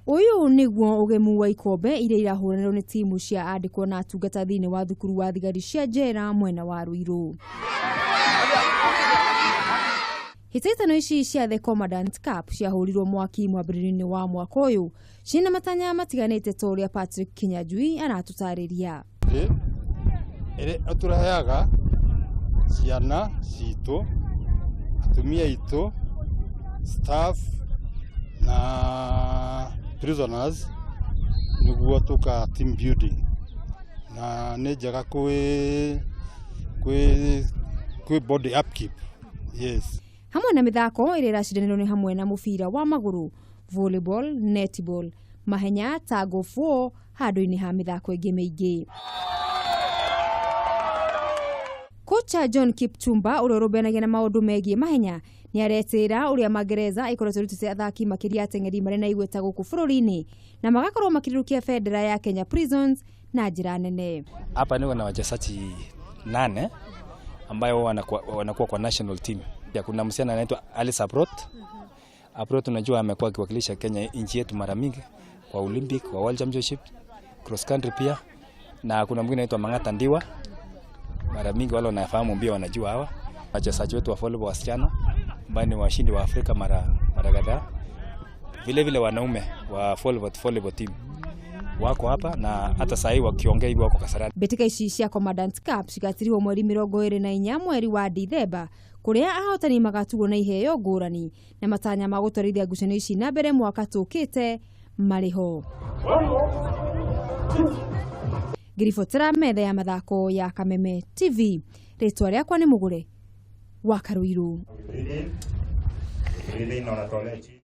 Ũyũ nĩguo ũgemu wa ikombe iria irahũranĩrwo nĩ timu cia andĩkwo na atungata thĩinĩ wa thukuru wa thigari cia njera mwena wa Ruiru. Hĩtahĩtano ici cia The Commandant Cup ciahũrirwo mwaki mwambĩrĩrio-inĩ wa mwaka ũyũ ciĩna matanya matiganĩte ta ũrĩa Patrick Kinyanjui aratũtarĩria. Ĩrĩa ĩtũreheaga ciana citũ, atumia aitũ, staff na prisoners nĩguo tũka team building, na nĩ njega kwĩ body upkeep. Yes. Hamwe na mĩthako ĩrĩa ĩracindanĩrwo nĩ hamwe na mũbira wa magũrũ, volleyball, netball, mahenya, tug of war handũ-inĩ ha mĩthako ĩngĩ mĩingĩ. Kocha John Kipchumba ũrĩa ũrũmbũyanagia na maũndũ megiĩ mahenya nĩ aretĩĩra ũrĩa magereza ĩkoretwo ĩrutĩte athaki makĩria ateng'eri marĩ na igweta gũkũ bũrũri-inĩ na magakorwo makĩrĩrũkia bendera ya Kenya Prisons na njĩra nene. Hapa niko na wachezaji 8 ambayo wanakuwa kwa national team. Ya, kuna msichana anaitwa Alice Aprot. Aprot unajua amekuwa akiwakilisha Kenya nchi yetu mara mingi kwa Olympic, kwa World Championship, cross country pia. Na kuna mwingine anaitwa Mang'ata Ndiwa. Mara mingi wale wanafahamu mbio wanajua hawa. Wachezaji wetu wa volleyball wasichana ambao ni washindi wa Afrika mara kadhaa. Vile vile wanaume wa volleyball team wako hapa na hata sasa hivi wakiongea hivi wako Kasarani. Mbĩtĩka ici cia Commandant Cup cigatirwo mweri 24 mweri wa Dithemba kũrĩa ahotani magatugwo na iheo ngũrani na matanya ma gũtwarithia ngucanio ici na mbere mwaka tũkĩte marĩ ho. Ngĩribotera metha ya mathako ya Kameme TV, rĩtwa rĩakwa nĩ Mũgũre wa Karũirũ.